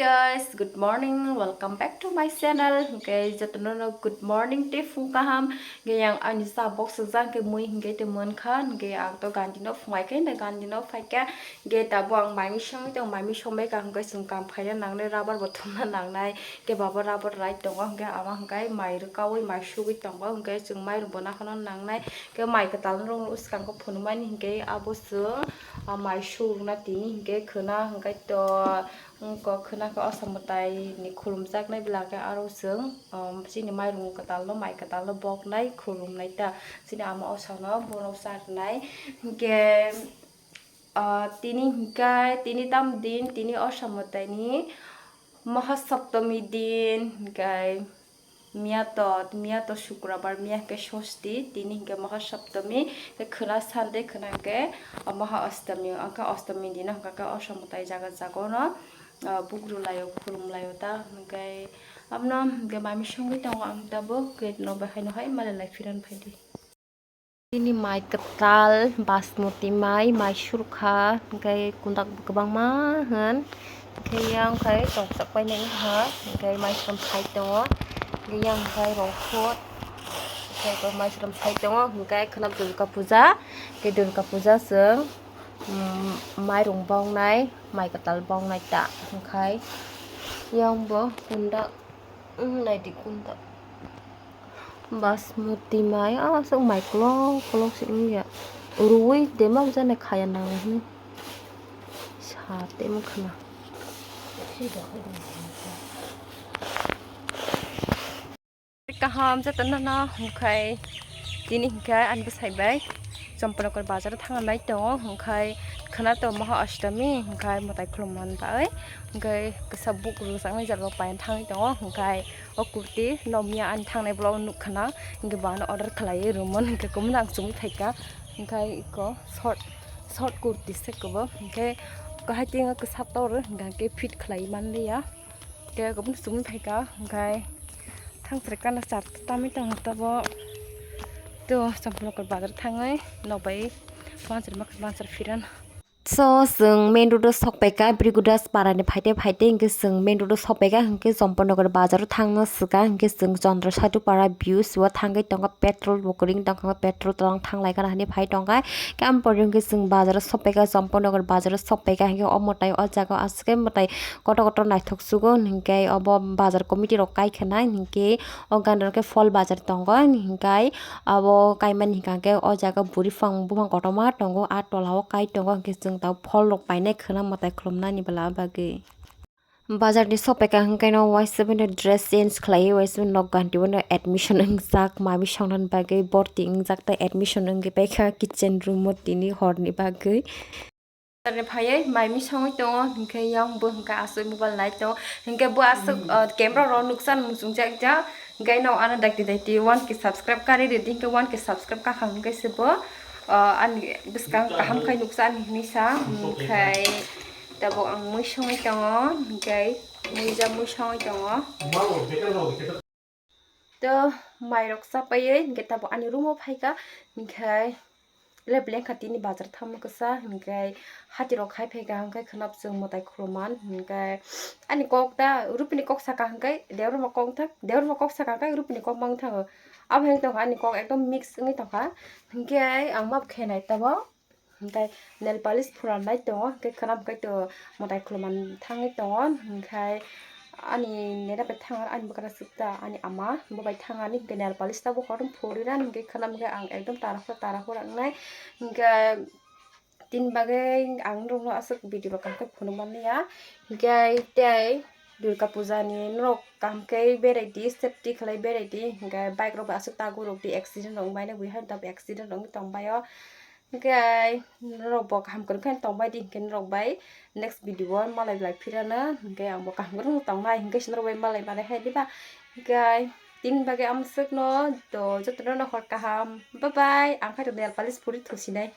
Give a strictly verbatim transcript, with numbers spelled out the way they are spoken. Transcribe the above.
Guys, good morning, welcome back to my channel. Hingke jotono no good morning tei phung kaham. Hingke yang ani sa box jang ke mui hingke te mon kha. Hingke ang to gandi no phungai khe, hingke gandi no phai khe. Hingke tabo ang mai misong tong, mai misong bai kha hingke chwng kam khaina nangnai, rubber bo thumna nangnai. Hingke baba rubber rai tongo, hingke ama hingke mai rwkaui, mai sugui tongo, hingke chwng mai rok bo nakhano nangnai. Hingke mai kwtal rok no swkang khe phunukmani hingke abo chwng, ah, mai sugna tini hingke khwna hingke to. Wngkok khwna khe osa mwtai ni khulumjaknai bwla khe aro chwng, um, chini mairung kwtal no, mai kwtal no boknai, khulumnai ta chini ama osa no, bono charwnai. Hingke, ah, tini hingke, tini tam din, tini osa mwtai ni Mahasaptami din, hingke. Miya to, miya to Sukrabar, miya hwnkhe Sosti, tini hwnkhe Mahasaptami, tei khwna Sunday, khwna hwnkhe, ah, Maha Astami, wngkha Astami dino hwnkha khe osa mwtai jaga jaga no, ah, buk rwlaio, khulumlaio ta, hwnkhe abono hwnkhe mami songwi tongo ang tabuk, gate no bahai no hai malai lai phiran phaidi. Tini mai kwtal, basmati mai, mai surkha, hwnkhe kundak bo kwbangma hwn, hwnkhe yang khai tongthok painai wngkha, hwnkhe mai srom phai tongo, hwnkhe yang khai rongphut, hwnkhe mai srom phai tongo, hwnkhe khwna Durga puja, hwnkhe Durga puja chwng, um, mairung bongnai, mai kwtal bongnai ta, hwnkhe yang bo kundak, um, naidi kundak. Basmati mai, ah, aswk mai kolok kolok se wngya. Ruwi dema jani khaya nango hwnwi sa temo khna. Kaham jotono no hwnkhai tini hwnkhe ani bwsai bai Champanagar bazar o thangna nai tongo, hwnkhai khwna to Maha Ashtami, hwnkhai mwtai khulumna bagwi, hwnkhe kisa buk rwjaknai jat rok paina thangwi tongo, hwnkhai o kurti no miya ani thangnai vlog o nukha na, hwnkhe bo ano order khlaiwi rwmani, hwnkhe kwmwno ang chumui phaikha, hwnkhe eko short, short kurti se kwbo, hwnkhe kahai tingo kwsa tor, hwnkhe fit khlaiwi manliya, hwnkhe kwbangno chumui phaikha, hwnkhe thangsari kana char tamwi tongo tabo, to Champanagar bazar thangwi nokbai wansar makhai wansar phiran. So, chwng main road o sok paikha, Brigudas para ni phaite phaite hwnkhe chwng main road o sok paikha, hwnkhe Champanagar bazar o thangna swkang, hwnkhe chwng Chandra Sadhu para views o thangwi tongo, petrol bo kwrwng tongkha, petrol tola thanglaikha hinwi phai tongkha, khe ampori hwnkhe chwng bazar o sok paikha, Champanagar bazar o sok paikha, hwnkhe o mwtai o jaga o aswk khe mwtai kotor kotor naithok sugo, hwnkhe obo bazar committee rok kaikha na, hwnkhe o gana rok khe phol bazar tongo, hwnkhe. Abo kaimani hwnkha khe o jaga bwrwi phang buphang kotorma tongo, a tola o kai tongo, hwnkhe chwng tabuk phol rok painai khwna mwtai khulumnani bwla bagwi. Bazar ni sok paikha hwnkhe no uaisa bini dress change khlaiwi uaisa bini nok ganti o no admission wngjak, mami songna bagwi borti wngjak tei admission wngwi paikha kitchen room o tini horni bagwi. Tare phaiwi mai misongwi tongo, hinkhe yang bo hinkhe aswk mobile nai tongo, hinkhe bo aswk, hmm, ah, camera rok nuksa muchungjak jak, hinkhe no ano daiti daiti one K subscribe karwi rwdi, hinkhe one K subscribe kakha hinkhe se bo, ah, ani bwskang kaham khai nuksa ani hinwi sa, hinkhe tabuk ang mui songwi tongo, hinkhe muija mui songwi tongo. To mairok chapaiwi hinkhe tabuk ani room o phaikha, hinkhe le bleng kha tini bazar thamma kwsa, hinkhe hatirok hai phaikha, hinkhe khwnap chwng mwtai khulumani, hinkhe ani kok da rupini kok saka, hinkhe deorma kok wngthang, deorma kok saka, hinkhe rupini kok ma wngthango, abo hai wngtongkha ani kok ekdom mix wngwi tongkha, hinkhe ang ma khenai tabuk. Hinkhe nail polish phurannai tongo, hinkhe khwnam khe to mwtai khulumani thangwi tongo, hinkhe ani nera bai thang ani bwkra sukta ani ama bo bai thang ani, hinkhe nail polish tabuk kotor phuri rani, hinkhe khwnam khe ang ekdom tara phura tara phura wngnai, hinkhe tini bagwi ang norokno aswk video bo kaham khe phunuk manliya, hinkhe tei Durga puja ni norok kaham khe berai di, safety khlai berai di, hinkhe bike rok bai aswk tagu rok di, accident rok wngbai nw, buiha tabuk accident rok wngwi tongbai o. Hinkhe norok bo kaham kwrwngkhe tongbai di, hinkhe norok bai next video o malai lai phirano, hinkhe ang bo kaham kwrwng tongnai, hinkhe se norok bai malai manai hai diba. Hinkhe tini bagwi amswkno to jotono no hor kaham. Bye bye. Ang khaito nail polish phuri thusinai.